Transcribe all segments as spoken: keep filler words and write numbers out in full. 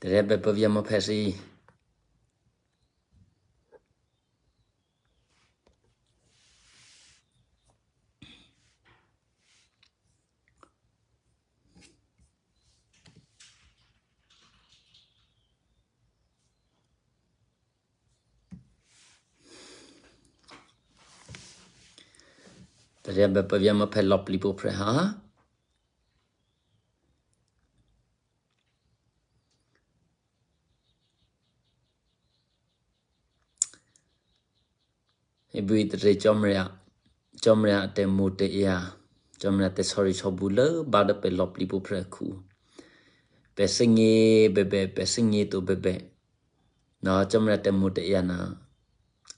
Terebe pavia mo pesi. Terebe pavia mo pe lop lipo pre ha. Ibu itre chomria, chomria te mute ia, chomria te sori sobule bada pe lop lipo pre ku. Pe singi bebe, pe singi tu bebe. No chomria te mute ia na,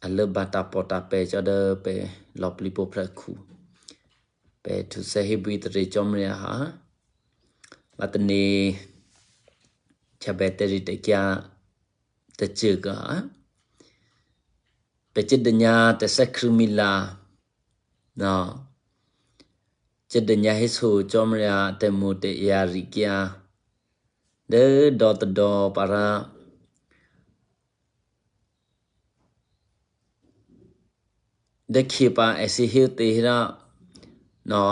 ale bata pota pe choda pe lop lipo pre ku. Pe tu se ibu itre chomria ha. Batani chabe te rite kia te chega. Pe chedenya te sekrumila. No. Chedenya hisu chomria te mute ia rikia. De dot do para. De kipa esi hiu te hira. No.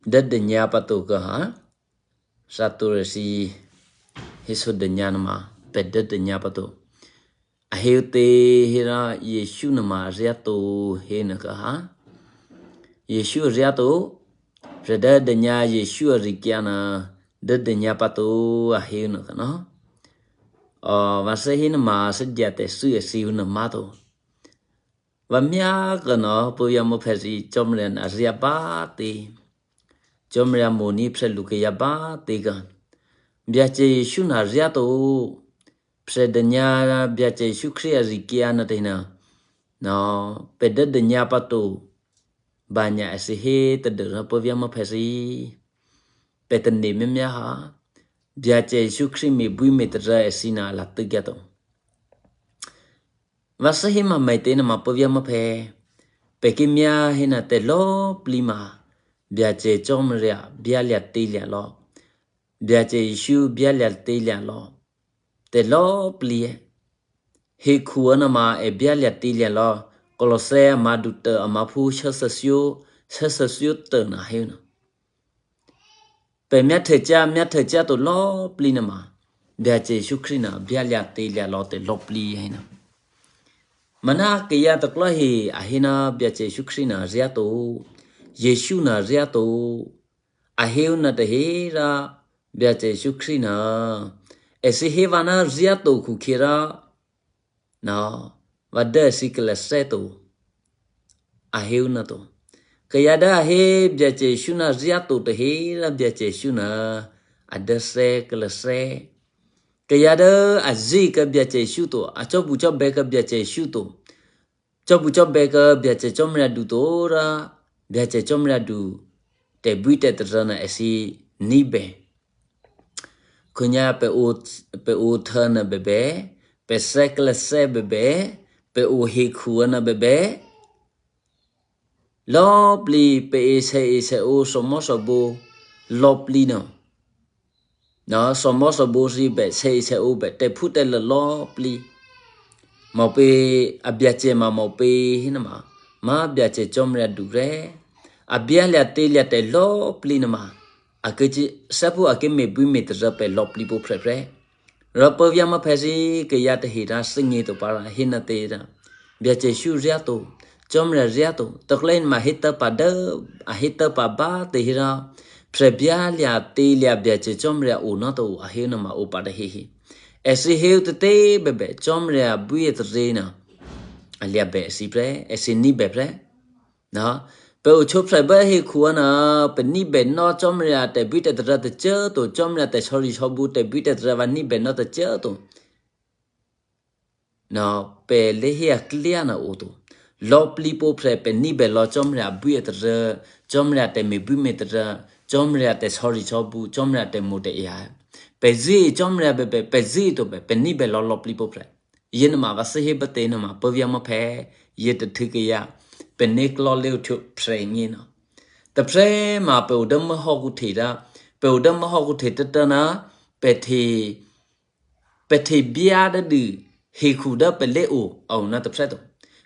Dede nya patu ke ha. Satu resi hisu de nya nama pe dede nya patu. Ahiu te hira Yesu nama riatu hina ke ha. Yesu riatu. Reda de nya Yesu rikiana dede nya patu ahiu na ke no. O vase hina ma sedia te su esi una matu. Va mia ke no pu ya mo pesi chomre na ria bati. Chomre mo ni pse luke ya bati ke. Bia che Yesu na ria to. Pse de nya bia che Yesu Kria rikia na te na. No pe de de nya patu. Ba nya esi he te de na pu ya mo pesi. Pe te ni me mia ha. Bia che Yesu Kri me bui me te ra esi na la te gato. Vasahi ma mai te na ma povia ma pe. Peki mia hina te lo plima. Bia che chom ria, bia lia te lia lo. Bia che Yesu, bia lia te lia lo. Te lo plie. He kuana ma e bia lia te lia lo. Kolose ma du te ma pu sa sa sio, sa sa sio te na he na. Pe mia thecha, mia thecha to lo pli na ma. Bia che Yesu Kri na, bia lia te lia lo te lo pli he na. Mana ke ya to klo he a he na bia che Yesu Kri na ria to. Yesu na ria to. A he na te he ra bia che Yesu Kri na. E si he va na ria to ku kira. Na, va de si ke le se to. A he na to. Ke ya da he bia che Yesu na ria to te he ra bia che Yesu na. A de se ke le se. Ke ya da a zi ke bia che Yesu to. A cho bu cho be ke bia che Yesu to. Cho bu cho be ke bia che chom ria du to ra. Bia che chom ria du. Te bui te te ra na e si ni be. Kunya pe u, pe u thana bebe, pe sekle se bebe, pe u hi khuana bebe. Lo pli pe i se i se u somo so bu lo pli no. No somo so bu si be se i se u be te phu te le lo pli. Mo pe a bia che ma mo pe hina ma. Ma bia che chom ria du re. A bia lia te lia te lo pli na ma. Ake chi sapu ake me bui me te ra pe lo pli po pre pre. Ra po via ma pe si ke ya te hira singi to para hina te ra. Bia che shu ria to, chom ria ria to. Tok len ma hita pa da, a hita pa ba te hira. Pre bia lia te lia bia che chom ria u na to a hina ma u pa da hi hi. E si heu te te bebe chom ria bui e te re na. A lia be si pre, e si ni be pre. Na, pe u chop sai ba he khuana, pe ni be no chom ria te bui te tra te che to, chom ria te sori sobu te bui te tra va ni be no te che to. Na, pe le he a klia na o to. Lo pli po pre pe ni be lo chom ria bui e tra, chom ria te me bui me tra, chom ria te sori sobu, chom ria te mo te ya. Pe zi chom ria be, be, pe zi to be, pe ni be lo lo pli po pre. Yen ma va se he ba te na ma pa via ma pe ye te te ke ya. Pe ne klo le u chu pre ngi na. Te pre ma pe u da ma ho ku te da. Pe u da ma ho ku te te ta na. pe te, pe te bia da du he ku da pe le o, au na te pre to.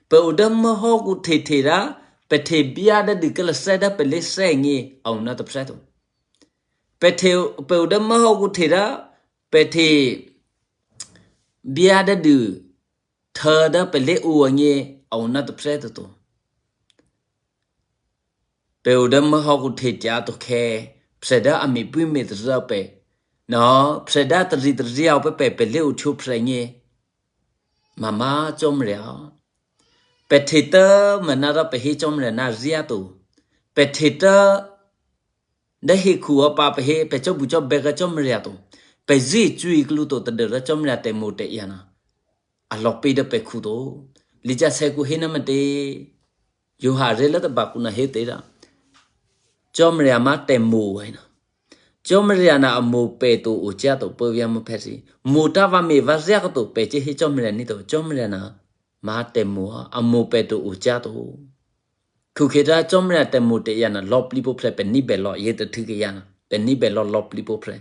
Pe o da ma ho ku te te da, pe te bia da du ke le se da pe le se nge, au na te pre to. Pe te, pe o da ma ho ku te da, pe te bia da du te da pe le o nge, au na te pre to. Pe o da ma ho ku te ja to ke, pre da a me bu me te ra pe. No, pre da te ri te ri au pe pe pe le o chu pre nge. Mama chom ria. Pe te ta ma na ra pe he chom ria na ria to. Pe te ta da he ku a pa pe he pe cho bu cho be ka chom ria to. Pe zi chu i klu to te de ra chom ria te mo te ya na. A lok pe da pe ku to. Li ja se ku he na ma te. Yo ha re la ta ba ku na he te da. Chom ria ma te mo wa na. Chom ria na a mo pe to u cha to pe via mo pe si. Mo ta va me va ria ko to pe che he chom ria ni to. Chom ria na ma te mo a mo pe to u cha to. Ku ke da chom ria te mo te ya na lop li po pre pe ni be lo ye te tu ke ya na. Pe ni be lo lop li po pre.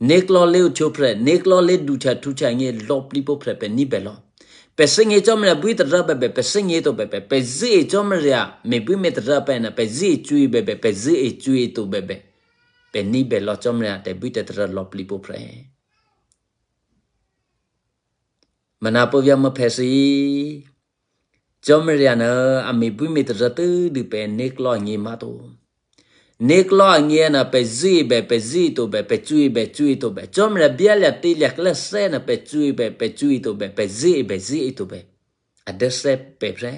Nek lo le u cho pre, nek lo le du cha tu cha nge lop li po pre pe ni be lo. Pe se nge chom ria bu te ra be be, pe se nge to be be, pe zi e chom ria me bu me te ra pe na, pe zi e chu i be be, pe zi e chu i to be be. Pe ni be lo chom ria te bu te te ra lop li po pre. Ma na po via ma pe si. Chom ria na a me bu me te ra te du pe nek lo nge ma to. Nek lo nge na pe zi be, pe zi to be, pe chu i be, chu i to be. Chom ria bia lia te lia kle se na pe chu i be, pe chu i to be, pe zi be, zi to be. A de se pe pre.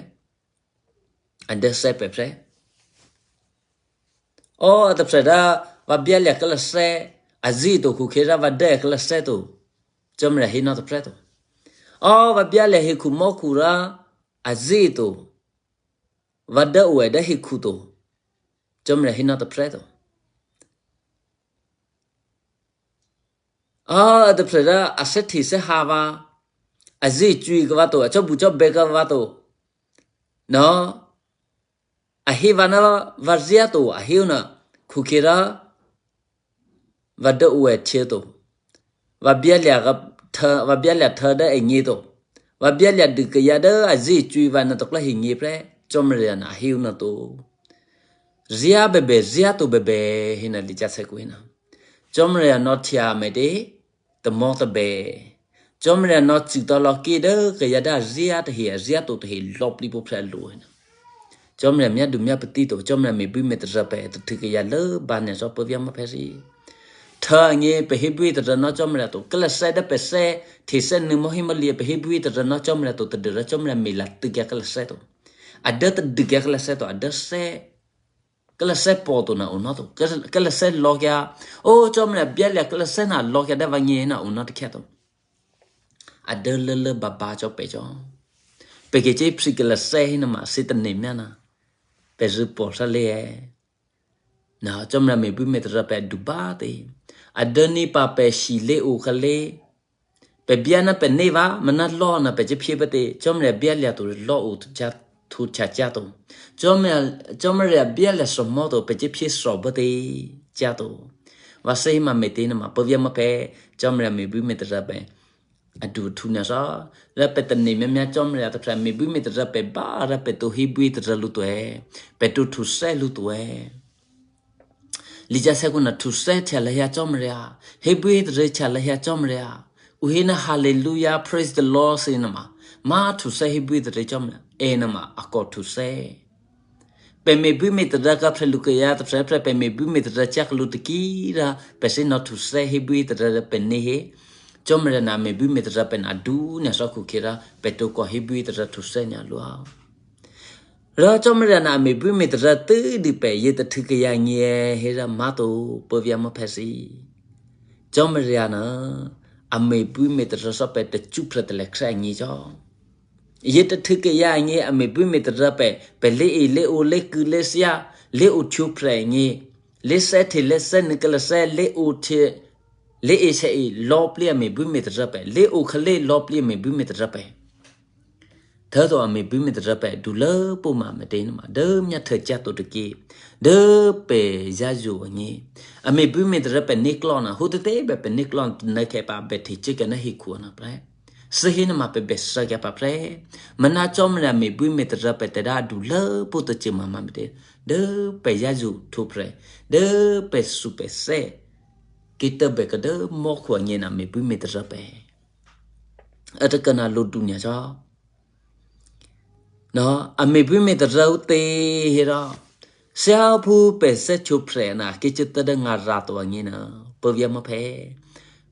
A de se pe pre. O, a te pre da, va bia lia kle se, a zi to ku ke da va de kle se to. Chom ria he na te pre to. O, va bia lia he ku mo ku ra, a zi to. Va da u e da he ku to. Chom ria he na te pre to. A, a te pre da, a se te se ha va. A zi chu i ke va to, a cho bu cho be ke va to. No. A he va na va ria to, a he na ku ke ra va da u e che to. Va bia lia ga ta, va bia lia ta da e nge to. Va bia lia du ke ya da a zi chu i va na to kla he nge pre. Chom ria na a he na to. Ria be be, ria to be be, he na li ja se ku he na. Chom ria no tia me de. Te mo te be. Chom ria no chu to lo ke de ke ya da ria te he, ria to te he lop li po pre lo he na. Chom ria mia du mia pe ti to, chom ria me bu me te ra pe te tu ke ya le ba ne so pe via ma pe si. Ta nge pe he bu te ra no chom ria to. Kle se de pe se, te se ni mo he mo li pe he bu te ra no chom ria to te de ra chom ria me la tu ke kle se to. A de te du ke kle se to, a de se. Kle se po to na u no to. Kle, kle se lo ke a. O, chom ria bia lia kle se na lo ke a da va nge na u no te ke to. A de le le ba ba cho pe cho. Pe ke che pri kle se he na ma si te ne mia na. Pe zi po sa le e. Na chom ria me bu me te ra pe du ba te. A de ni pa pe si le u ka le. Pe bia na pe ne va, ma na lo na pe che pie pe te, chom ria bia lia to lo u tu cha, tu cha cha to. Chom ria, chom ria bia lia so mo to, pe che pie so pe te cha to. Va se ma me te na ma, pe via ma pe, chom ria me bu me te ra pe. A du tu na sa, ra pe te ne mia mia chom ria te pra me bu me te ra pe ba, ra pe to he bu te ra lu to e. Pe to tu se lu to e. Li ja se ku na tu se te la ya chom ria. He bu te re te la ya chom ria. U he na hallelujah, praise the Lord, se na ma. Ma tu se he bu te re chom ria. E na ma, a ko tu se. Pe me bu me te ra ka pre lu ke ya te pre pre pe me bu me te ra chak lu te ki ra. Pe se na tu se he bu te re pe ne he. Chom ria na me bu me te ra pe na du na so ku ke ra. Pe to ko he bu te ra tu se nya lu a. Ra chom ria na a me bu me te ra te du pe ye te tu ke ya nge he ra ma to pe via ma pe si. Chom ria na a me bu me te ra so pe te chu pre te le kra nge cho. Ye te tu ke ya nge a me bu me te ra pe, pe le e le o le ku le sia, le o chu pre nge, le se te le se ni ke le se le o te, le e se e lo pli a me bu me te ra pe, le o ke le lo pli a me bu me te ra pe. Tado ame bumi terape dula puma medeni ma. Dem nya teja to deki. De pe jazu ngi. Ame bumi terape niklona. Hutu te be pe niklon ne ke pa be te chike na hikuana pre. Sehina ma pe be sa ke pa pre. Mana chom na me bumi terape te da dula puta chima ma mede. De pe jazu to pre. De pe su pe se. Kita be ke de mo kwa ngi na me bumi terape. Ata kana lo dunia cha. No, ame bumi terape te hira. Sia pu pe se chu pre na ke chu te de nga ra to ngi na. Pe via ma pe.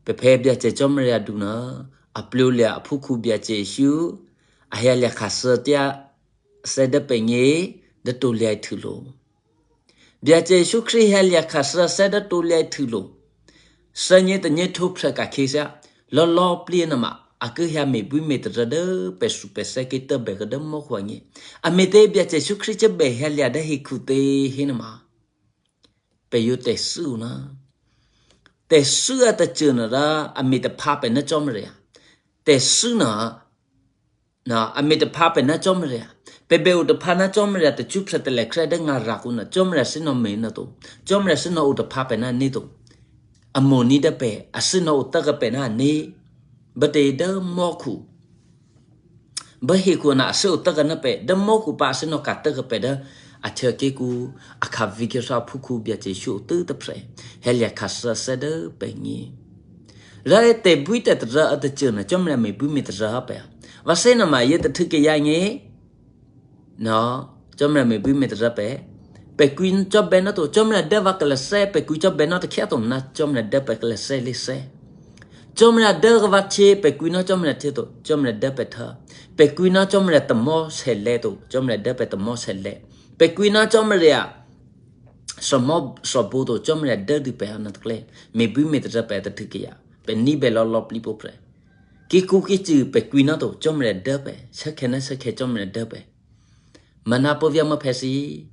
Pe pe bia che chom ria du na. A plu lia a pu ku bia che shu. A hia lia ka se tia se de pe ngi de to lia tu lo. Bia che shu kri hia lia ka se se de to lia tu lo. Sa nye te nye to pre ka ke sa. Lo lo pli na ma. A ke hia me bumi tera de pe su pe se ke te be ke de mo kwa ngi. A me te bia che shu kri che be hia lia de hi ku te hi na ma. Pe yo te su na. Te su a te chu na ra a me te pa pe na chom ria. Te su na. Na, a me te pa pe na chom ria. Pe be u te pa na chom ria te chu pre te le kre de nga ra ku na. Chom ria si no me na to. Chom ria si no u te pa pe na ni to. A mo ni de pe. A si no u te ke pe na ni. Ba te de mo ku. Ba he ku na a si u te ke na pe. De mo ku pa a si no ka te ke pe de. A che ke ku. A ka vi ke sa pu ku bia che shu te te pre. Helia ka sa se de pe ngi. Ra e te bui te te ra a te che na chom ria me bumi te ra pe. Va se na ma ye te te ke ya ngi. No, chom ria me bumi tera pe. Pe kui no chom be no to, chom ria de va kele se, pe kui chom be no to kia to na chom ria de pe kele se li se. Chom ria de va che, pe kui no chom ria che to, chom ria de pe tha. Pe kui no chom ria te mo se le to, chom ria de pe te mo se le. Pe kui no chom ria so mo so bu to, chom ria de di pe ana kle. Me bumi tera pe te tiki ya. Pe ni be lo lo pli po pre. Ki ku ki chi pe kui no to, chom ria de pe. Se ke na se ke chom ria de pe. Mana po via ma pesi.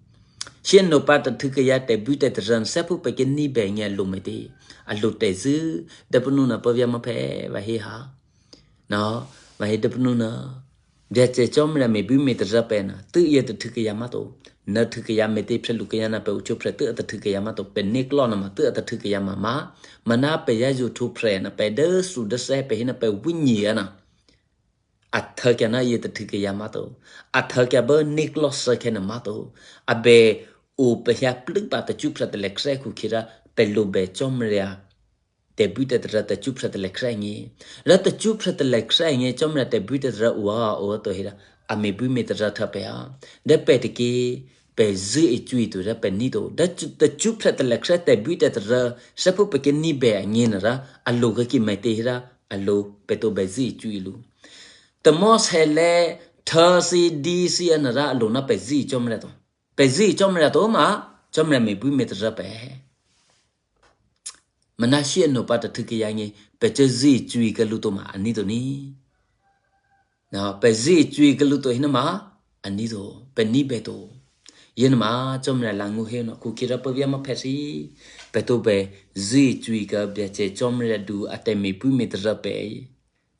Sien no pa ta thike ya te bu te tran se pu pe ke ni be nge lu me te. A lu te zu, de pu nu na po via ma pe va hi ha. No, va hi de pu nu na. Dia che chom la me bu me te ra pe na. Tu ye te thike ya ma to. Na thike ya me te pre lu ke ya na pe u cho pre tu te thike ya ma to. Pe ni klo na ma tu te thike ya ma ma. Mana pe ya ju thu pre na pe de su de se pe hi na pe wu ni ya na. A thakya na ye te thike ya ma to. A thakya ba ni klo se ke na ma to. A be u pe ya plik ba te chu pre te le kre ku kira pe lu be chom ria. Te bu te ra te chu pre te le kre ngi. Ra te chu pre te le kre ngi chom ria te bu te ra u a u to hira. A me bu me te ra tha pe a. De pe te ki pe zi i chu i tu ra pe ni to. Da chu, te chu pre te le kre te bu te ra se pu pe ke ni be a ngi na ra. A lu ke ki me te hira. A lu pe to be zi i chu i lu. Te mo se le tha si di si a na ra a lu na pe zi i chom ria to. Pe zi i chom ria to ma chom ria me bu me te ra pe. Mana shie no pa ta thike ya ngi pe che zi i chu i ke lu to ma a ni to ni. No, pe zi i chu i ke lu to hina ma, a ni to, pe ni be to. Yen ma, chom ria la ngu he no, ku kira pe via ma pe si. Pe to be zi i chu i ke bia che chom ria du a te me bu me te ra pe.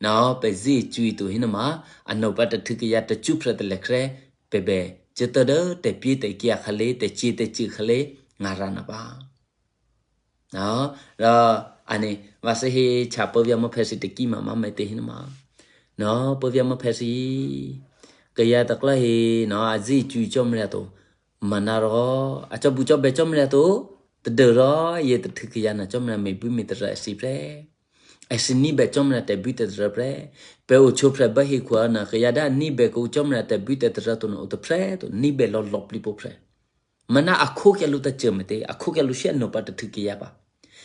No, pe zi i chu i to hina ma, a no pa ta thike ya te chu pre te le kre, pe be, che te de, te pi te ki a khale, te chi te chi khale, nga ra na ba. No, ra, ani, va se he cha pe via ma pe si te ki ma ma me te hina ma. No, pe via ma pe si. Ke ya ta kla he, no, a zi chu chom ria to. Mana ro, a cho bu cho be chom ria to. Te de ro, ye te thike ya na chom ria me bu me te ra si pre. A si ni be chom ria te bu te ra pre. Pe u cho pre ba he kwa na ke ya da ni be ko chom ria te bu te ra to no te pre to ni be lo lo pli po pre. Mana a ko ke lu ta che me te, a ko ke lu shie no pa ta thike ya ba.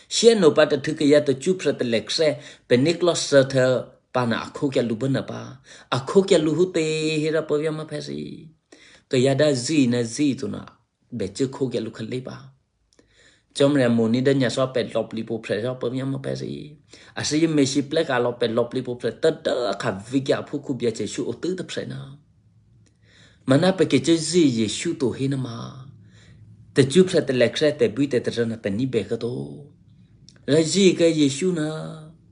Shie no pa ta thike ya to chu pre te le kre, pe ni klo se te pa na a ko ke lu ba na ba. A ko ke lu hu te hira pe via ma pe si. Ke ya da zi na zi to na, be che ko ke lu khale ba. Chom ria mo ni da nya so pe lo pli po pre so pe via ma pe si. A si ye me si ple ka lo pe lo pli po pre ta da ka vi ke a pu ku bia che shu o tu te pre na. Mana pe ke che zi Yesu to hina ma. Te chu pre te le kre te bu te te na pe ni be ke to. La zi ke Yesu na.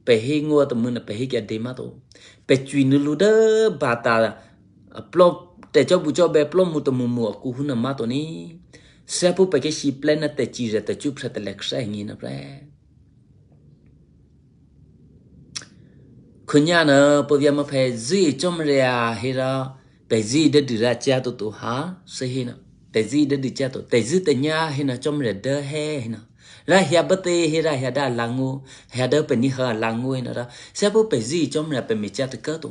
Pe he ngo te mu na pe he ke de ma to. Pe chu ni lu de ba ta Plo te cho bu cho be plo mu to mu mu ku hu na ma to ni. Sia pu pe ke si ple na te chi re te chu pre te le kse ngi na pre. Kunya na po via ma pe zi chom re a he ra pe zi de du ra cha to to ha se he na. Pe zi de du cha to. Te zi te nya he na chom re de he he na. Ra hia ba te he ra hia da la ngu. Hia da pe ni ha la ngu he na ra. Sia pu pe zi chom re pe mi cha te ka to.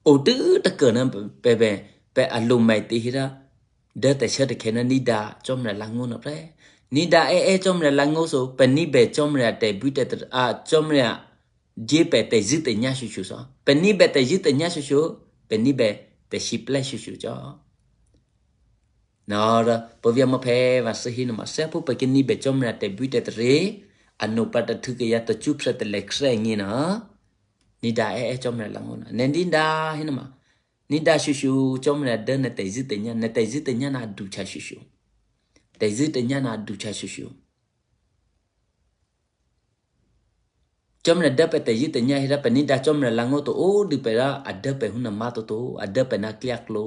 O tu ta ka na pe pe pe a lu mai ti hira. De te sha de ke na ni da chom ra la ngu na pre. Ni da e e chom ra la ngu so pe ni be chom ra te bu te a chom ra je pe te zi te nya shu shu so. Pe ni be te zi te nya shu shu pe ni be te shi ple shu shu cho. Na ra po via ma pe va se hi na ma se pu pe ke ni be chom ra te bu te re. A no pa ta thu ke ya ta chup sa te le kse ngi na. Ni da e e chom ra la ngu na. Ne ni da hi na ma. Ni da shu shu chom ra de ne te zi te nya ne te zi te nya na du cha shu shu. Te zi te nya na du cha shu shu. Chom ra de pe te zi te nya hi ra pe ni da chom ra la ngu to o du pe ra a de pe hu na ma to to a de pe na klia klo.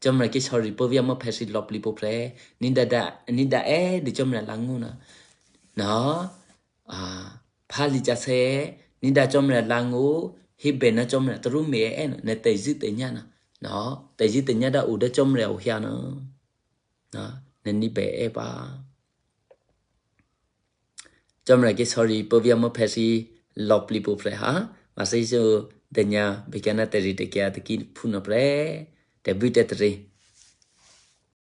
Chom ra ki sorry po via ma pe si lop li po pre. Ni da da ni da e du chom ra la ngu na. Na. A, pha li cha se, ni da chom ra la ngu, hi be na chom ra tru me e na, ne te zi te nya na. No, te zi te nya da u da chom ra u hia na. No, ne ni be e pa. Chom ra ki sorry, po via mo pe si lop li po pre ha. Ma se so de nya be ka na te ri te kia te ki pu no pre. Te bu te tri.